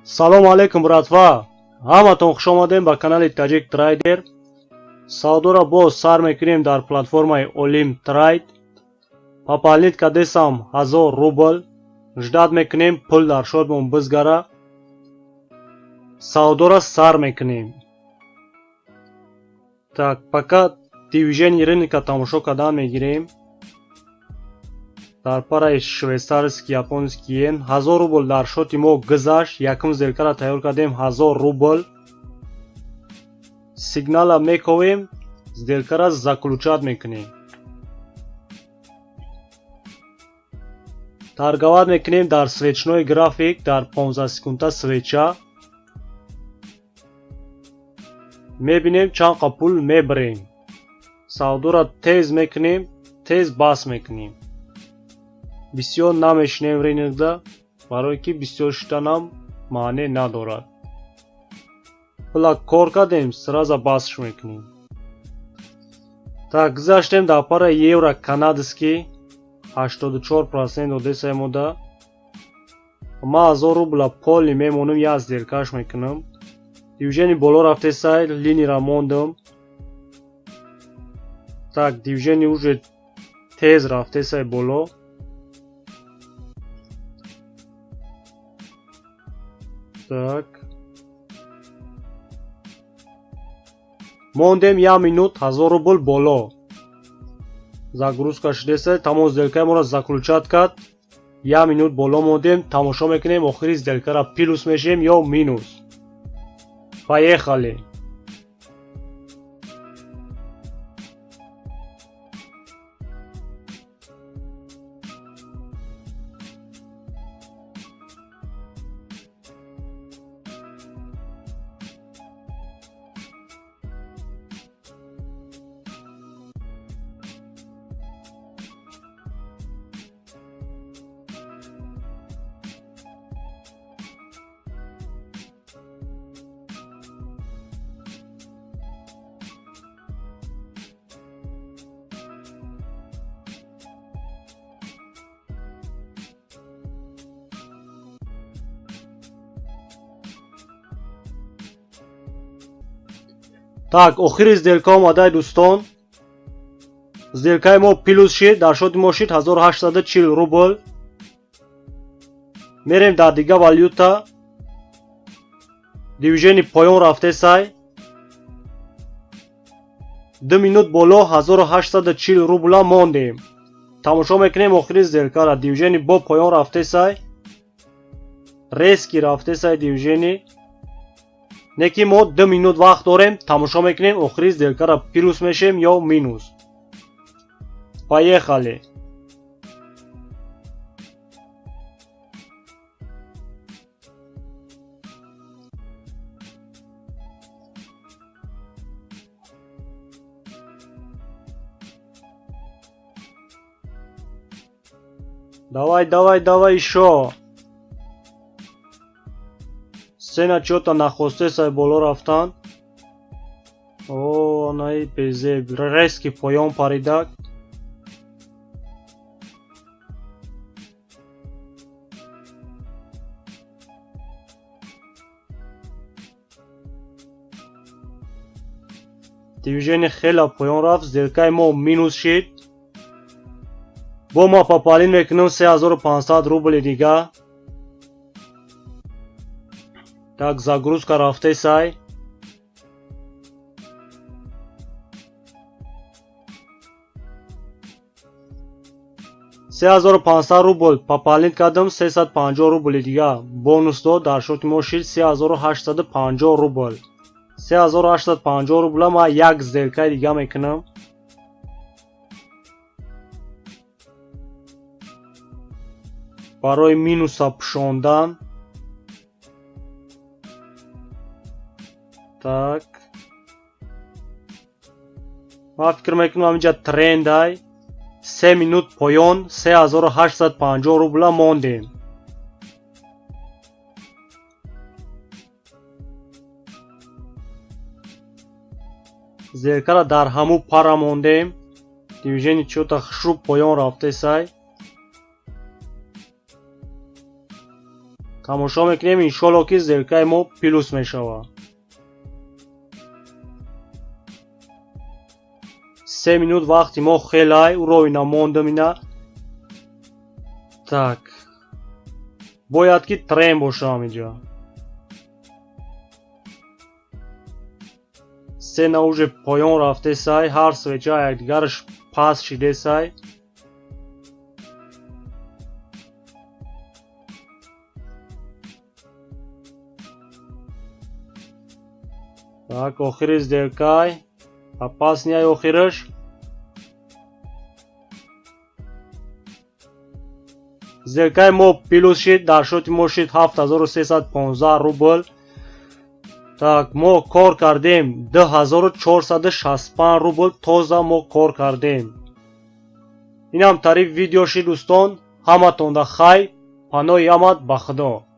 Салому алейкум, братва! Ҳаматон хуш омадем ба канали Таҷик Трейдер. Савдоро боз сар мекунем дар платформаи Олим Трейд. Пополнить кадесам 1000 рубл. Ждать мекунем, пул дар счётмон бизгара. Савдоро сар мекунем. Так, пока движение рынка тамошо кардан мегирем. Дар параи швейцарский японский йен 1000 рубл дар счёти мо гузашт. Якум сделкаро тайёр кардем 1000 рубл. Сигнала мековем, сделкаро заключать мекунем. Торговать мекунем дар свечной график, дар 15 секунда свеча. Мебинем, чанд қа пул мебарем. Савдоро тез мекунем, тез бас мекунем. Бисёр намешинем рынокда, барое ки бисёр шиданам маъне надорад. Пула кор кардем, сразу басш мекунем. Так, гузаштем дар параи евро канадский. 84% додесай мода. Ман 1000 рубла полный мемонам, як сделкаш мекунам. Движение боло рафтесай, линияра мондам. Так, движение уже тез рафтесай боло. Так, мондем як минут, 1000 рубл боло. Загрузка шудеса, тамом, сделкаи моро заключать кард. Як минут боло мондем, тамошо мекунем охири сделкара, плюс мешем ё минус. Поехали! Так, охири сделка омадай, дӯстон. Сделкаи мо плюс шид, дар счёти мо шид 1840 рубл. Мерем дар дига валюта. Движение поён рафтесай. 2 минут боло 1840 рубла мондем. Тамошо мекунем охири сделкара. Движение бо поён рафтесай. Резкий рафтесай движение. Не ки мо 2 минут вақт дорем, тамошо мекунем охири сделкара, плюс мешем ё минус. Поехали! Давай, давай, давай ещё. Цена чё-то нахостесай боло рафтан. О, анаи безеб резкий поён паридак. Движение хеле поён рафт, сделкаи мо минус шид. Бо ма пополнить мекунам 3500 рубли дига. Так, загрузка рафтесай. 3500 рубл пополнить кардам, 350 рубли дига бонус дод, дар счёти мо шид 3850 рубл. 3850 рубла ман як сделкаи дига мекунам. Барои минуса пӯшондан. Так. Ман фикр мекунам, ҳаминҷа трендай. 3 минут поён 3850 рубла мондем. Сделкара дар ҳамун пара мондем. Движение чё-то хушрӯ поён рафтесай. Тамошо мекунем, иншолло, ки сделкаи мо плюс мешавад. 3 минут вақти мо хелай, уровина мондам ина. Так, бояд ки тренд бошам инҷа. Цена уже поён рафтесай, ҳар свеча якдигараш паст шидесай. Так, охири сделкай опасный, охираш. Сделкаи мо плюс шид, дар счёти мо шид 7315 рубл. Так, мо кор кардем 2465 рубл, тоза мо кор кардем. Инам тариф видео шид, дӯстон. Ҳаматонда хайр, паноҳи ҳамат ба Худо.